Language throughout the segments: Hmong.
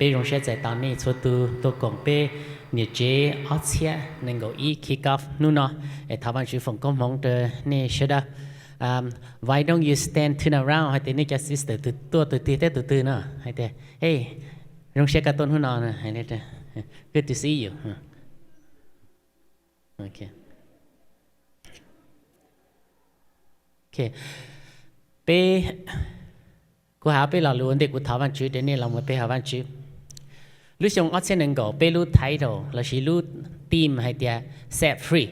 Peb zoo siab txais tos nej txhua tus tuaj koom peb niam tsev ob txhiab nees nkaum ib kick off hnub no, es thov Vaajtswv foom koob hmoov rau nej sawv daws. Why don't you stand, turn around, hais tias nej cov sister tus tuaj tus twg thiab tus twg no, hais tias, hey, zoo siab koj tuaj hnub no, good to see you. Peb, kuv has peb lo lus ua ntej kuv thov Vaajtswv rau nej los mus peb hais Vaajtswv. Lub xyoo ob txhiab nees nkaum peb lub title lossis lub theme hais tias set free,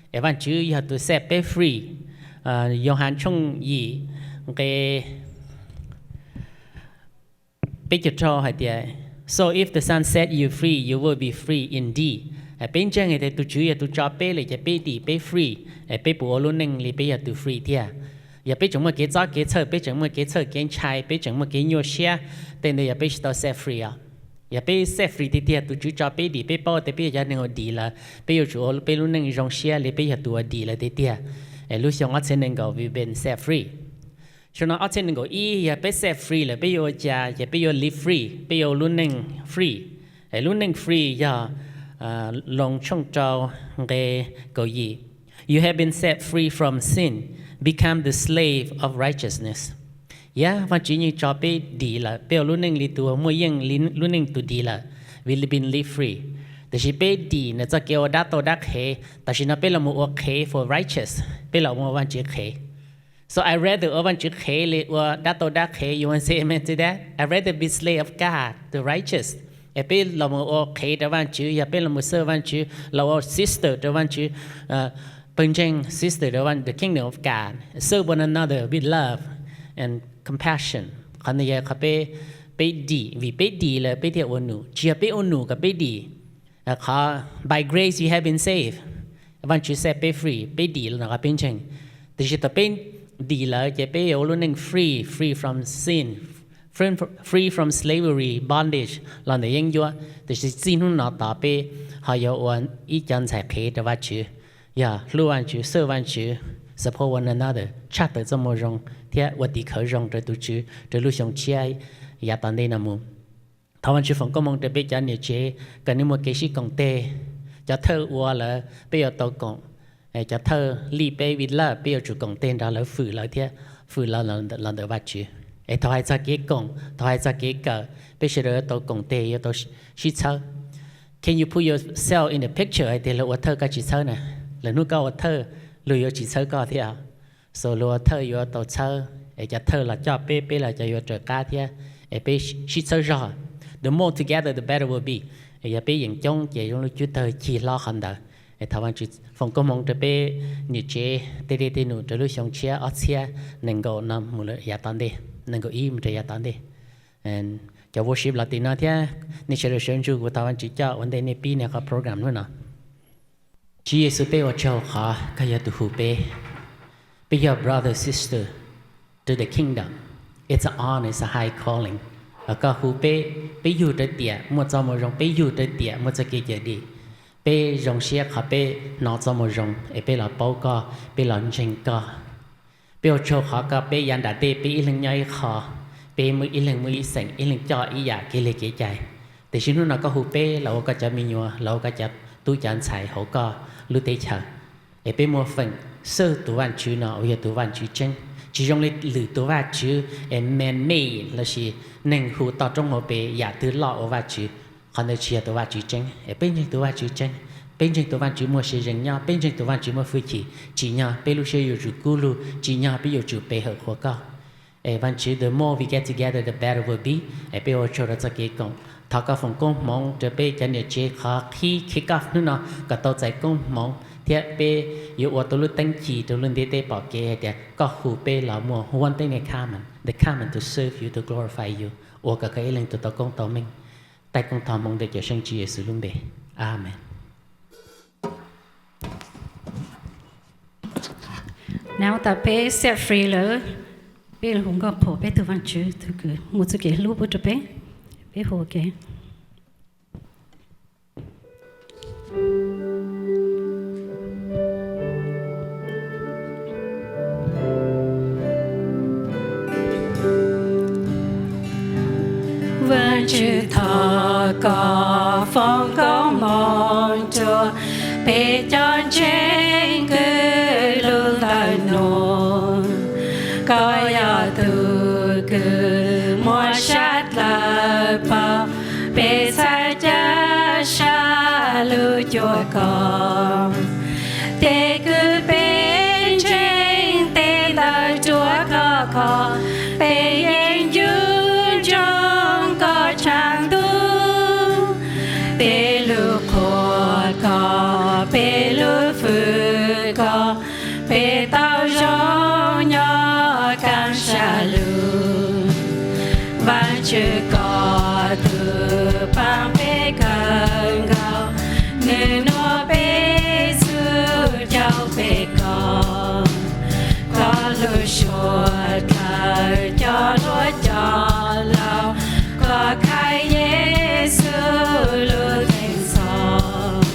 es Vaajtswv yog tus set peb free. Yauhas tshooj yim nqe peb caug rau hais tias, so if the Son set you free, you will be free indeed. Peb ntseeg hais tias tus Tswv yog tus tso peb lawm ces peb dim peb free, es peb puas ua lub neej li peb yog tus free tiag? Yog peb tseem muaj kev txob kev txhawj, peb tseem muaj kev txhawj kev ntshai, peb tseem muaj kev nyuaj siab, tej ntawd yog peb tsis tau set free os. Yog peb set free tiag tiag, tus Tswv tso peb dim, peb paub tias peb yog cov neeg uas dim lawm, peb yuav tsum ua peb lub neej zoo siab li peb yog tus uas dim lawm tiag tiag. Es lub xyoo ob txhiab nees nkaum we've been set free. Xyoo no ob txhiab nees nkaum ib yog peb set free lawm, peb yuav ua cas? Ces peb yuav live free, peb yuav ua lub neej free. Es lub neej free yog Loos tshooj rau nqe kaum yim, you have been set free from sin, become the slave of righteousness. Yog Vaajtswv yeej tso peb dim lawm, peb ua lub neej li tus uas muaj yeej li lub neej tus dim lawm, we've been live free. Tiam sis peb dim nws txoj kev ua dab tauj dab qhev, tam sim no peb los mus ua qhev for righteous, peb los mus ua Vaajtswv qhev. So I rather ua Vaajtswv qhev li ua dab tauj dab qhev. You want to say amen to that? I rather be slave of God, the righteous. Es peb los mus ua qhev rau Vaajtswv, yog peb los mus serve Vaajtswv, los ua sister rau Vaajtswv, pawg ntseeg, sister rau the kingdom of God, serve one another with love and compassion. Qhov ntawd yog qhov peb, peb dim, vim peb dim lawm peb thiaj ua num, tsis yog peb ua num kom peb dim. Qhov by grace you have been saved, Vaajtswv set peb free, peb dim los no qhov peb ntseeg. Tiam sis thaum peb dim lawm ces peb yuav ua lub neej free, free from sin, free from slavery, bondage, los ntawm yeeb ncuab. Tiam sis txij hnub no tod peb ho yuav ua ib cov ntxhais qhev rau Vaajtswv, yog hlub Vaajtswv, serve Vaajtswv, support one another, tshaj tawm txoj moo zoo thiab ua tim khawv zoo rau tus Tswv rau lub xyoo tshiab yav tom ntej no mus. Thov Vaajtswv foom koob hmoov rau peb cov niam tsev kom nej muaj kev sib koom tes. Cov thawj ua lawm peb yuav tau koom, cov thawj lead peb with love, peb yuav tsum koom tes nrog lawv fwm lawv thiab, fwm lawv los ntawm Vaajtswv. Es thaum hais txog kev koom, thaum hais txog kev kawm, peb sawv daws yuav tau koom tes, yuav tau sib txhawb. Can you put yourself in the picture hais tias luag ua thawj koj tsis txhawb na, lwm hnub koj ua thawj luag yuav tsis txhawb koj thiab. So luag ua thawj yuav tau txhawb, es cov thawj los coj peb, peb los cov yuav raws qab thiab, es peb sib txhawb zog. The more together, the better will be. Es yog peb yeem coob ces zoo lub cub tawg cig hlob qhov ntawd. Es thov Vaajtswv foom koob hmoov rau peb niam tsev tej dej tej num rau lub xyoo tshiab ob txhiab nees nkaum no mus yav tom ntej, nees nkaum ib mus rau yav tom ntej. Cov worship los tim no thiab, nej sawv daws sawv ntsug, kuv thov Vaajtswv coj ua ntej nej pib nej qhov program hnub no. Tswv Yexus, peb ua tsaug qhov koj yog tus hu peb. Peb yog brother sister to the kingdom. It's an honor, it's a high calling. Koj hu peb, peb yug rau tiam muaj txoj moo zoo, peb yug rau tiam muaj txoj kev cawm dim. Peb zoo siab qhov peb hnov txoj moo zoo es peb los paub koj, peb los ntseeg koj. Peb ua tsaug qhov koj peb yav nram tej peb ib leeg nyob ib qho, peb muaj ib leeg muaj ib xeem, ib leeg coj ib yam kev li kev cai. Tiam sis hnub no koj hu peb los ua koj cov me nyuam, los ua koj cov tub cov ntxhais hauv koj lub teb chaws. Es peb muaj feem xwb tus Vaajtswv no uas yog tus Vaajtswv tseeb, tsis zoo li lwm tus vaj tswv es man made lossis neeg hu toj roob hauv pes yam twg loj ua vaj tswv. Qhov ntawd tsis yog tus Vaajtswv tseeb. Es peb ntseeg tus Vaajtswv tseeb, peb ntseeg tus Vaajtswv muaj siab zeeg nyob, peb ntseeg tus Vaajtswv muaj fwj chim, tsim nyog peb lub siab yuav tsum kub lug, tsim nyog peb yuav tsum pe hawm qhuas koj. Es Vaajtswv, the more we get together, the better we'll be. Es peb ua tsaug rau txoj kev koom. Thov koj foom koob hmoov rau peb cov niam tsev qhov qhib kick off hnub no kom tau txais koob hmoov thiab peb yuav ua tau lub teeb ci rau lub ntiaj teb pom kev hais tias koj hu peb los muaj one thing in common, the common to serve you, to glorify you, ua kom koj ib leeg tus tau koob tau meej. Taij koob thov hmoov ntawm Cawmseej Tswv Yexus lub npe. Amees. Nov tas peb set free lawm, peb hu nkauj qhuas peb tus Vaajtswv tus kws muaj txoj kev hlub pub rau peb. Peb hu ua ke. Vaajtswv thov koob hmoov rua peb cov ntseeg kws lub ntawm nuav. Koj yog tug kws muaj sab dlawg pab peb txhais cav sab lub cuab koj. Tes kws peb ntseeg tes ntawd rua koj kho, peb yeej ncu ntsoov koj tshav ntuj. Peb lug qhuas koj, peb lug fwm koj, peb tau zoo nyob kaaj sab lug. Vaajtswv koj tug paab peb kawg nkaus, nwg nuav peb txuj caug peb koj. Koj lug suav dlawg cov duab coj laug, koj khai Yexus lub teej txhoj.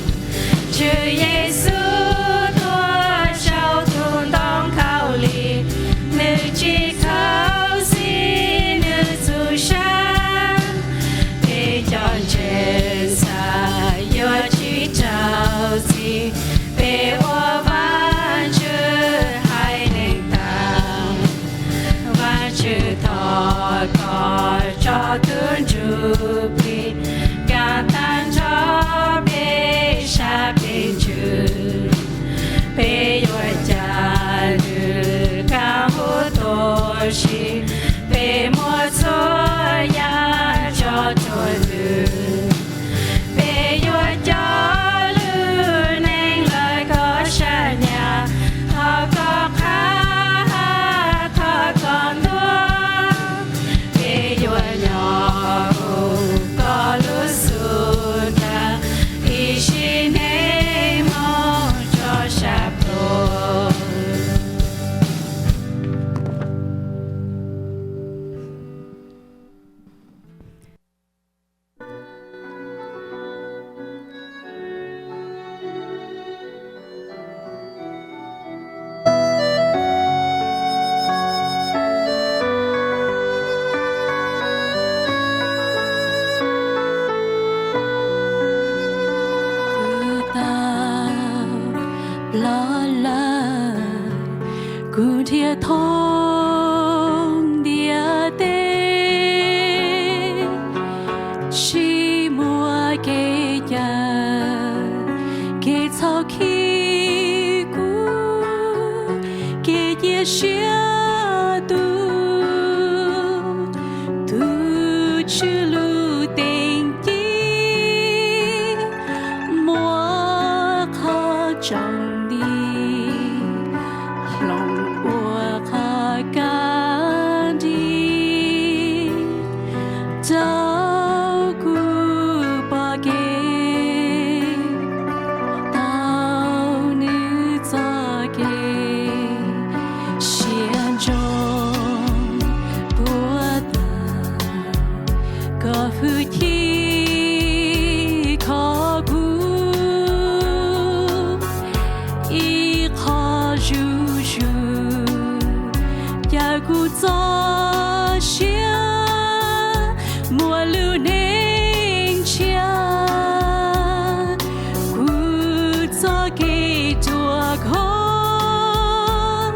Tswv Yexus tuaj saum tug ntoo khaub lig, nwg tsi khaub xim nwg txuj sab. Peb cov ntseeg xav yuav tsi raug txim, peb ua Vaajtswv haiv neeg taag. Vaajtswv thov koj tso tug Ntsuj Plig kaaj taag nrho peb sab peb ntsws. Peb yuav ca nwg kaaj huv tuab si, peb muab txhua yaam tso rua nwg. Peb yuav coj lub neej lawv koj sab nyam, thov koj qha has, thov koj ntuas. Peb yuav nyob huv koj lub xub ntiag ib sim neej moog tso sab pluag. Kuv tau ploj lawm, kuv nrhiav thoob ntiaj teb, tsi muaj kev cawm kev txhaum khi kuv, kev cia siab tu tug Tswv lub teeg ci, muab qhov tsaus nti hloov ua qhov kaj nrig rau kuv pom kev tau Nws txoj kev siab ntsoov tuag tas. Koj hwj chim kho kuv ib qho zuj zus, cawm kuv txoj sia muaj lub neej tshiab, kuv txoj kev ruaj khov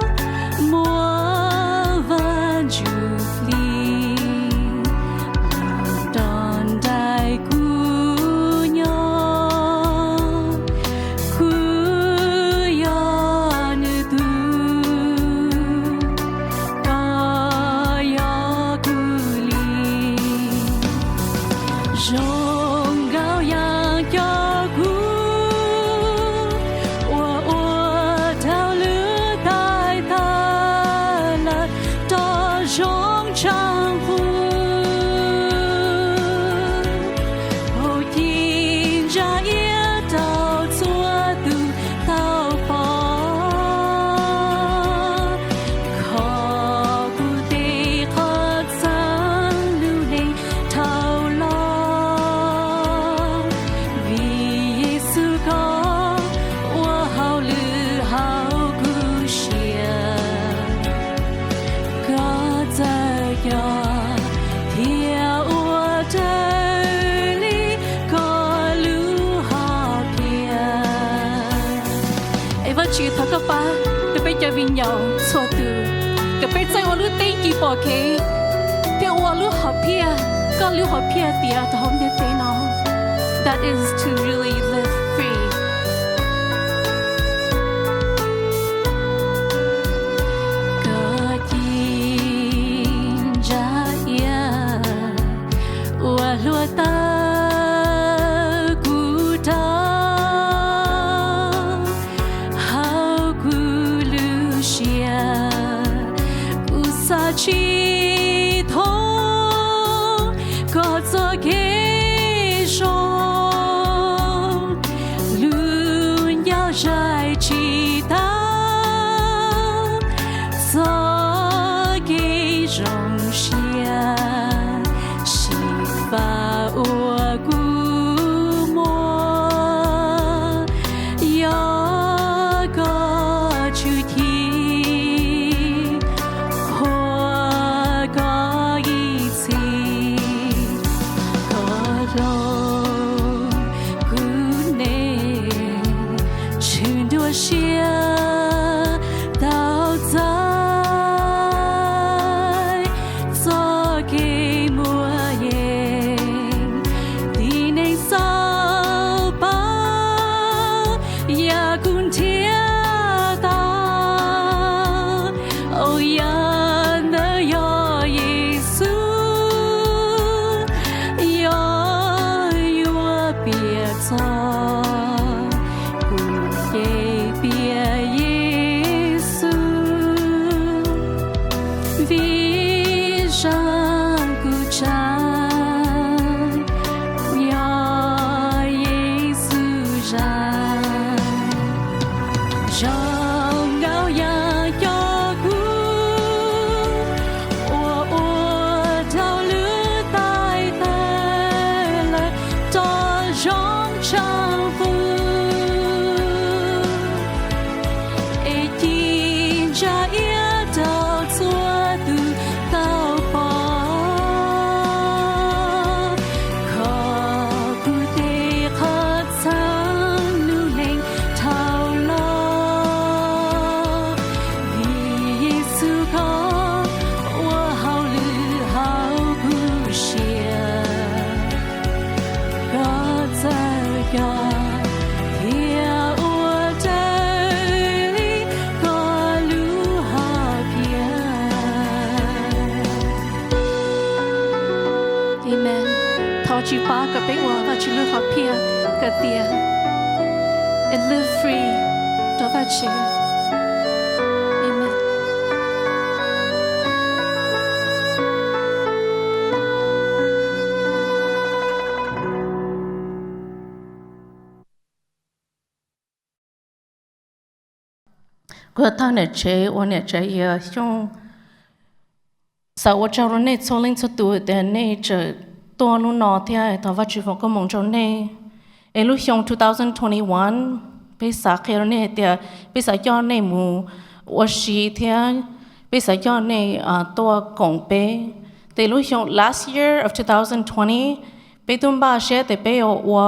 muaj Vaajtswv hli nrog nraim kuv nyob. Kuv yog Nws tug, koj yog kuv li. Zoo nkauj yaam cov kuv uas ua Tab sis thov koj pab rau peb cov viv ncaus txhua tus kom peb txawj ua lub teeb ci pom kev thiab ua lub hom phiaj, koj lub hom phiaj tiav rau hauv ntiaj teb no. That is to really live free. Koj ci ntsa iab uas hluav taws kuv rau hauv kuv lub siab, kuv xav tsis thoob koj txoj kev zoo, lub ncauj zais tsis tau txoj kev zoo siab, xyiv fab uas kuv muaj yog koj tswv ci, huam koj ib txhis, koj hloov kuv neeg, tshwm nruab siab tau txais txoj kev muaj yeej, tib neeg xauj paub yam kuv nrhiav tau. Au, yam ntawd yog Yexus, yog yuav piav txog kuv ces piav Yexus, vim zaj kuv tshaj yog Yexus zaj. Zoo nkauj yam coj kuv uas ua rau lub tais tawg lawm rov zoo tshav fwj, es ci ntsa iab rau txhua tus tau pom, kho kuv tej qhov txhawj lub neej dhau los, vim Yexus koj ua hauj lwm hauv kuv siab, koj txawj coj thiab ua raws li koj lub hom phiaj. Amen. Thov Tswv pab kom peb ua Vajtswv lub hom phiaj kom tiav, and live free rau Vajtswv. Amen. Kuv yog thawj niam tsev uas niam tsev Yias Xyooj xav ua tsaug rau nej txhua leej txhua tus tias nej tseem tuaj hnub no thiab thov Vajtswv foom koob hmoov rau nej. Es lub xyoo two thousand twenty-one, peb xav qhia rau nej hais tias peb xav coj nej mus ua si thiab peb xav coj nej tuaj koom peb. Ces lub xyoo last year of two thousand twenty, peb twb npaj siab tias peb yuav ua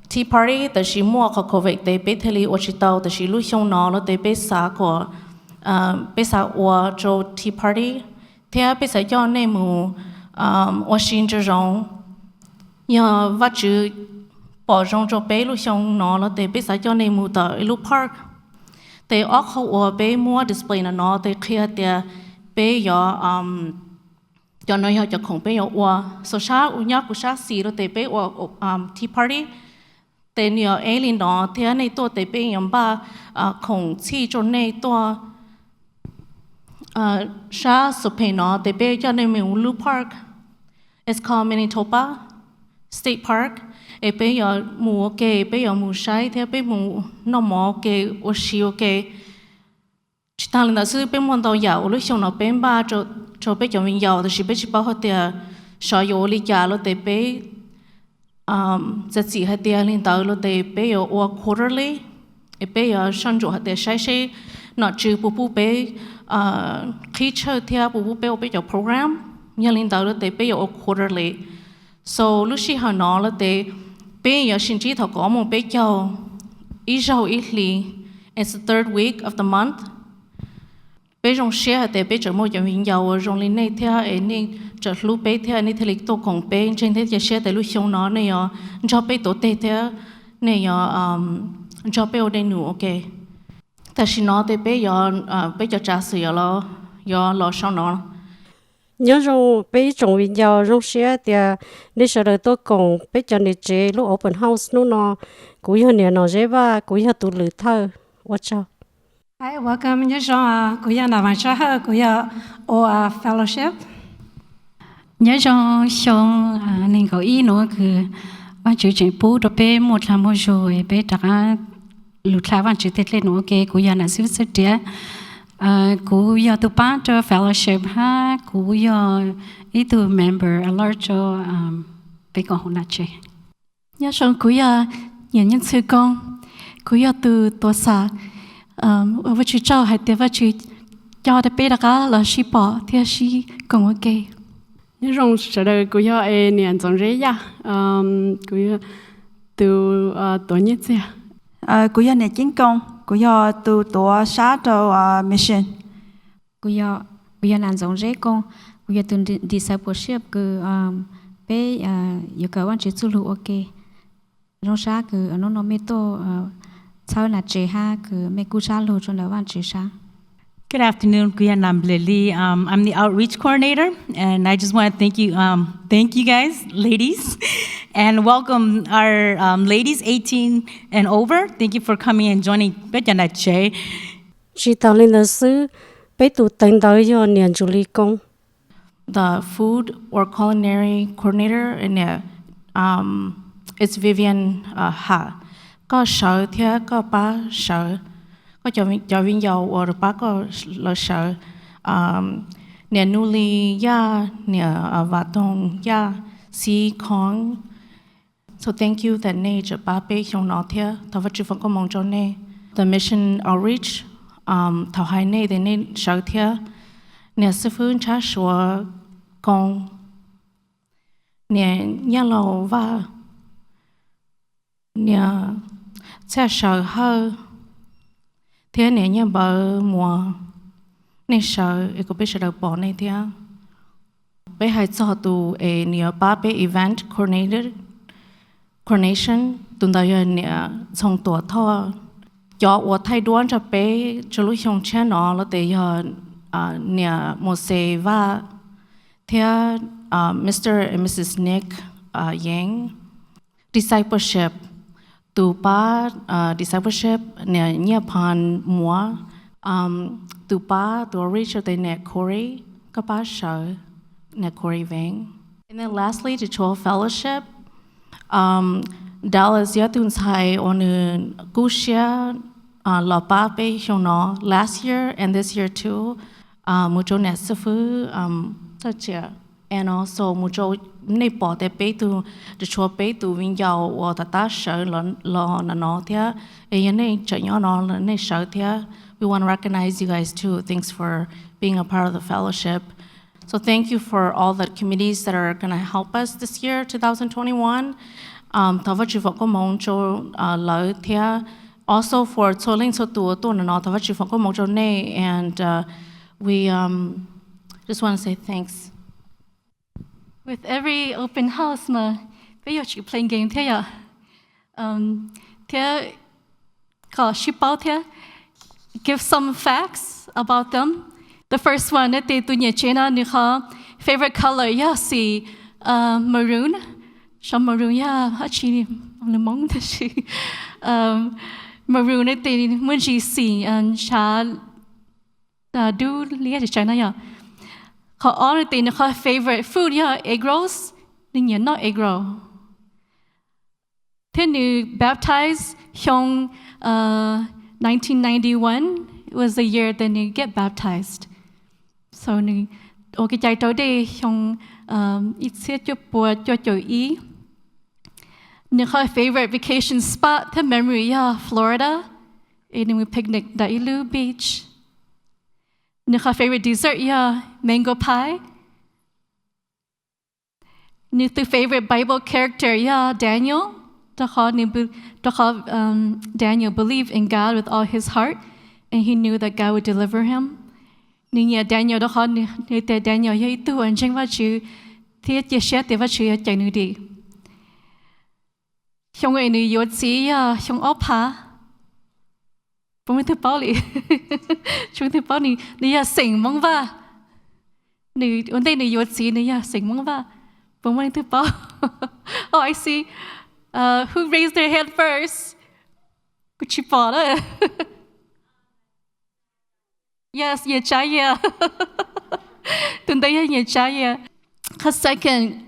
tea party, tab sis muaj qhov covid ces peb thiaj li ua tsis tau. Tab sis lub xyoo no los ces peb xav kom, peb xav ua rau tea party thiab peb xav coj nej mus ua si ntsa zoo. Yog Vajtswv pom zoo rau peb lub xyoo no los ces peb xav coj nej mus tom ib lub park. Ces ob qho uas peb muab display no no ces qhia tias peb yuav, cov no yog cov khoom peb yuav ua. So sab uas nyob kuv sab xis los ces peb ua tea party. Ces nws yog ib li no thiab nej tuaj ces peb yuav npaj khoom txhij rau nej tuaj. Sab xus phem no ces peb coj nej mus lub park, it's called Manitoba State Park. Es peb yuav mus ua ke, peb yuav mus saib thiab peb mus noj mov ua ke, ua si ua ke. Tsis tag li ntawd xwb, peb muaj ntau yam uas lub xyoo no peb npaj rau peb cov viv ncaus, tab sis peb tsis paub hais tias xyov yuav ua li cas los ces peb txiav txim hais tias li ntawd los ces peb yuav ua quarterly. Es peb yuav soj ntsuam hais tias saib seb nom tswv puas pub peb qhib tshawj thiab puas pub peb ua peb cov program. Yog li ntawd los ces peb yuav ua quarterly. So lub sij hawm no los ces peb yuav sib ntsib thaum kaum ob moos peb caug ib zaug ib hlis. It's the third week of the month. Peb zoo siab hais tias peb tseem muaj cov viv ncaus uas zoo li nej thiab es nej tseem hlub peb thiab nej thiaj li tuaj koom peb ntseeg thiab cia siab tias lub xyoo no nej yuav nrog peb tuav teg thiab nej yuav nrog peb ua dej num ua ke. Tam sim no ces peb yuav, peb cov tsav xwm yuav los, yuav los sau no. Nyob zoo peb ib tsoom viv ncaus, zoo siab tias nej sawv daws tuaj koom peb cov niam tsev lub open house hnub no. Kuv yog niam Nom Zeb Vaj, kuv yog tus lwm thawj. Ua tsaug. Hi, welcome, nyob zoo, kuv yog Nam Vaas Tsab Hawj, kuv yog ua fellowship. Nyob zoo, xyoo nees nkaum ib nuav kws Vaajtswv tseem pub rau peb muaj dlaa muaj zug es peb rov qab lug dlha Vaajtswv tej dlej num ua ke. Kuv yog Nam Xib Xwb Riam, kuv yog tus pab rau fellowship hab kuv yog ib tug member alert rau peb koom haum nam tsev. Nyob zoo, kuv yog niam Nyiaj Ntxwg Koo, kuv yog tus tuav xam. Ua Vaajtswv tsaug hais tias Vaajtswv coj peb rov qab los sib pom thiab sib koom ua ke. Nyob zoo sawv daws, kuv yog es niam Ntxoov Zeb Yaj, kuv yog tus tuav nyiaj txiag. Kuv yog niam Ceeb Koo, kuv yog tus tuav sab rau mission. Kuv yog Nam Ntxoov Zeb Koo, kuv yog tus discipleship kws peb yuav kawm Vaajtswv txuj lug ua ke. Zoo sab kws nub nua mej tuaj txhawb nam tsev hab kws mej kub sab lug rua ntawm Vaajtswv sab. Good afternoon, kuv yog Nam Npliam Lis. Um, I'm the outreach coordinator, and I just want to thank you, um, thank you guys, ladies, and welcome our um, ladies eighteen and over. Thank you for coming and joining peb cov nam tsev. Tsis tas li ntawd xwb, peb tus teev ntawv yog niam Ntsuj Lis Koo. The food or culinary coordinator, niam, um, it's Vivian, uh, Ha. Koj sawv thiab koj pab sawv, koj cov, cov viv ncaus uas pab koj lawv sawv, um, niam Nuj Lis Yaj, niam, uh, Vam Toog Yaj, Xib Khoov. So thank you that nej tseem pab peb xyoo no thiab thov Vaajtswv foom koob moov rau nej. The mission outreach, um, thaum hais nej ces nej sawv thiab. Niam xib fwb Ntshab Suav Koo, niam Nyaj Laus Vaj, niam Txhiaj Sawv Hawj, thiab niam Nyaj Npawv Muas, nej sawv es kom peb sawv daws pom nej thiab. Peb hais txog tus es nws yuav pab peb event coordinator, coordination, tus ntawd yog niam Ntxhoo Tuam Thoj. Cov uas thaij duab nrog peb rau lub xyoo tshiab no los tes yog, ah, niam Moses Vaj thiab, ah, Mister and Missus Nick, ah, Yeev. Discipleship, tus pab, ah, discipleship niam Nyiaj Phoo Muas, um, tus pab tus outreach tes niam Corey, koj pab sawv, niam Corey Veev. And then lastly, to Tshua Fellowship, um, Dallas yog tug ntxhais uas nws kub siab, ah, los pab peb xyoo no, last year and this year too, ah, mus rau niam xib fwb, um, Txhiaj Tsiam, and also mus rau, nej pom tias peb tug, rau tshua peb tus viv ncaus uas tom qab sawv los no thiab, es yog nej tseem nyob no nej sawv thiab, we want to recognize you guys too. Thanks for being a part of the fellowship. So thank you for all the committees that are gonna help us this year, two thousand twenty-one. Um, thov Vajtswv foom koob moov rau, uh, lawv thiab. Also for txhua leej txhua tus tuaj no, thov Vajtswv foom koob moov rau nej, and, uh, we, um, just want to say thanks. With every open house mas peb yuav tsum play game thiab yom. Um, thiab kom sib paub thiab. Give some facts about them. The first one, nej tes tus nyuam tsev no nws qhov favorite color yog xim, uh, maroon. Xim maroon yog dab tsi, nws Hmoob tab sis, um, maroon nej tes muaj ntsis xim, um, ntshav, uh, dub liab tsis tsaim no yom. Qhov ob nej tes nws qhov favorite food yog egg rolls, nws nyiam noj egg roll. Thiab nws baptize xyoo, uh, nineteen ninety-one was the year that nws get baptized. So nws ua kev cai raus dej xyoo, um, ib txhiab cuaj pua cuaj caum ib. Nws qhov favorite vacation spot thiab memory yog Florida, es nws mus picnic ntawm ib lub beach. Nws qhov favorite dessert yog mango pie. Nws tus favorite Bible character yog Daniel. Rau qhov, rau qhov Daniel believed in God with all his heart, and he knew that God would deliver him. Nws nyiam Daniel rau qhov nws tias Daniel yog ib tug uas ntseeg Vajtswv thiab cia siab tias Vajtswv yuav cawm nws dim. Xyoo es nws yuav txiv yog xyoo ob phav. Puas muaj leej twg paub li? Tsis muaj leej twg paub. Nws yog xeem Hmoob Vaj. Nws ua ntej nws yuav txiv nws yog xeem Hmoob Vaj. Puas muaj leej twg paub? Oh, I see. Who raised their hand first? Kuv tsis pom na. Yes, Nyiaj Tsab Yias. Tus ntawd yog Nyiaj Tsab Yias. Qhov second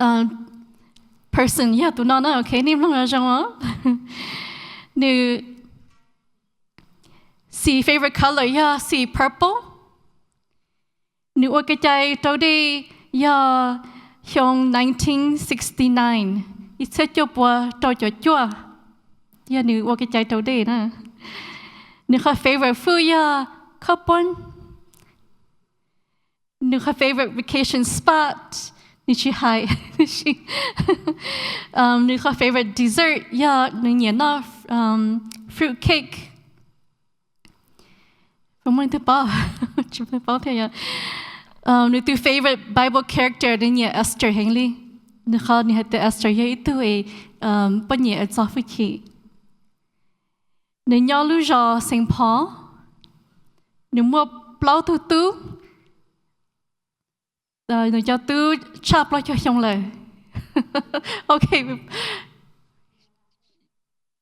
person yog tus no na, ok, nej mloog zoo os. Nws xim favorite color yog xim purple. Nws ua kev cai rau dej yog xyoo nineteen sixty-nine, ib txhiab cuaj pua rau caum cuaj, yog nws ua kev cai rau dej na. Nws qhov favorite food yog khob puab. Nws qhov favorite vacation spot, nws tsis hais. Nws qhov favorite dessert yog nws nyiam noj fruit cake. Puas muaj leej twg paub? Tsis muaj leej twg paub thiab yog. Nws tus favorite Bible character nws nyiam Esther heev li. Nws qhov nws hais tias Esther yog ib tug poj niam txo hwj chim. Nws nyob lub zos Saint Paul. Nws muaj plaub tug tub. Nws cov tub tshaj plaub caug xyoo lawm. Ok.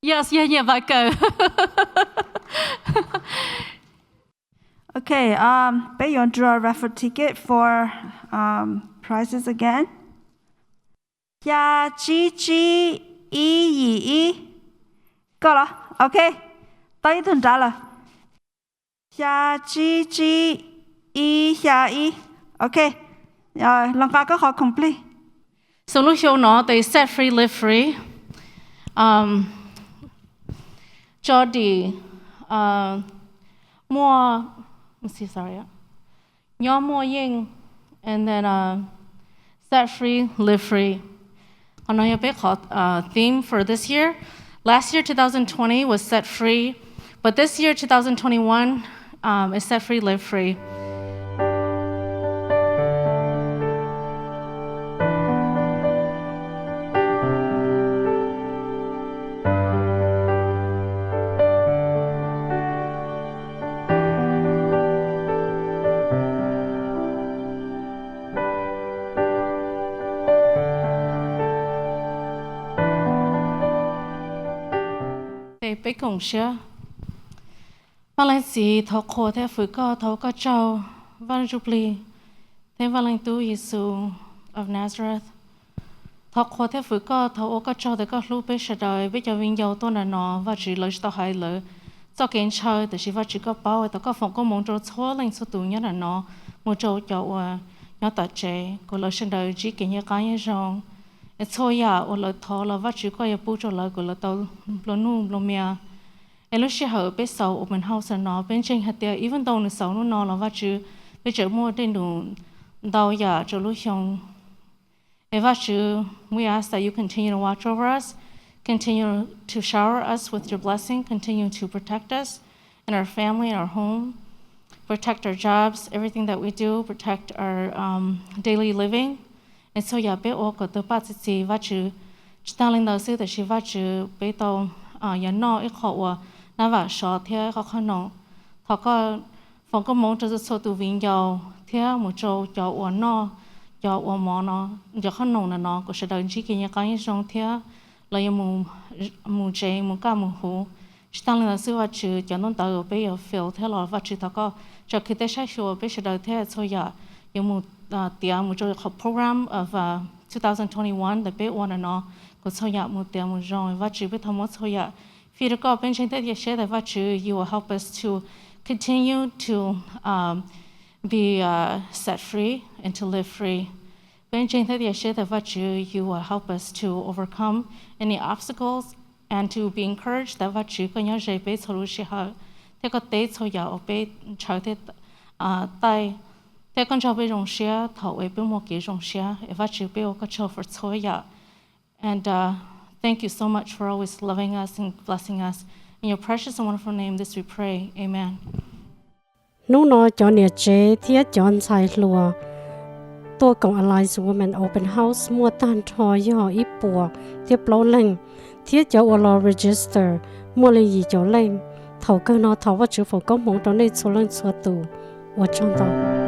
Yes, yog Nyiaj Vam Kawm. Ok, peb yuav draw raffle ticket for prizes again. Xya tsib tsib ib yim ib. Koj los? Ok, tau ib tug nrad lawm. Xya tsib tsib ib xya ib. Ok, los nqa koj qhov complete. Xws lub xyoo no tes set free, live free. Tso dim muaj, nyob muaj yeej, and then set free, live free. Qhov no yog peb qhov theme for this year. Last year, two thousand twenty, was set free, but this year, two thousand twenty-one, is set free, live free. Peb koom siab. Vaj Leej Txiv, thov qhuas thiab fwm koj, thov ua koj tsaug, Vaj Ntsuj Plig thiab Vaj Leej Tub Yexus of Nazareth. Thov qhuas thiab fwm koj, thov ua koj tsaug tias koj hlub peb sawv daws, peb cov viv ncaus tuaj ntawm no, Vajtswv lawv tsis tau hais lawv txoj kev ntshaw, tiam sis Vajtswv koj paub, thov koj foom koob hmoov rau txhua leej txhua tus nyob ntawm no, mus rau cov uas nyob tom tsev, kom lawv sawv daws ntsib kev nyiaj qab nyiaj zoo. Es txhua yam uas lawv thov los Vajtswv koj yuav pub rau lawv kom lawv tau nplua nuj nplua mias. Es lub sij hawm peb xaus open house no, peb ntseeg hais tias even though nws xaus hnub no los Vajtswv, peb tseem muaj dej num ntau yam rau lub xyoo. Es Vajtswv, we ask that you continue to watch over us, continue to shower us with your blessing, continue to protect us and our family and our home, protect our jobs, everything that we do, protect our daily living. Es txhua yam peb ua kom tau paj txi txiv Vajtswv. Tsis tas li ntawd xwb, tiam sis Vajtswv, peb tau yog noj ib qho uas nab vam sov thiab ib qho qhov noom. Thov koj foom koob hmoov rau txhua tus viv ncaus thiab mus rau cov uas noj, cov uas mov no, cov qhov noom ntawm no, kom sawv daws ntsib kev nyiaj qab nyiaj zoo thiab lawv yuav mus tsev mus kaj mus huv. Tsis tas li ntawd xwb Vajtswv, cov ntaub ntawv uas peb yuav fill thiab los Vajtswv thov koj tso kwv tij saib xyuas peb sawv daws thiab txhua yam yuav mus tiav mus rau qhov program of two thousand twenty-one ntawm peb ua ntawm no, kom txhua yam mus tiav mus zoo. Vajtswv, peb thov muab txhua yam fij rau koj, peb ntseeg thiab cia siab tias Vajtswv, you will help us to continue to be set free and to live free. Peb ntseeg thiab cia siab tias Vajtswv, you will help us to overcome any obstacles and to be encouraged that Vajtswv koj nyob ze peb txhua lub sij hawm thiab koj teb txhua yam uas peb ntshaw thiab taij, thiab koj nrog peb zoo siab thaum uas peb muaj kev zoo siab. Es Vajtswv, peb ua koj tsaug for txhua yam. And Thank you so much for always loving us and blessing us. In your precious and wonderful name, this we pray. Amen. Hnub no cov niam tsev thiab cov ntxhais hluas tuaj koom Alliance Women Open House muaj tag nrho yog ib puas thiab plaub leeg, thiab cov uas los register muaj li yim caum leej. Thaum kawg no thov Vajtswv foom koob hmoov rau nej txhua leej txhua tus. Ua tsaug ntau.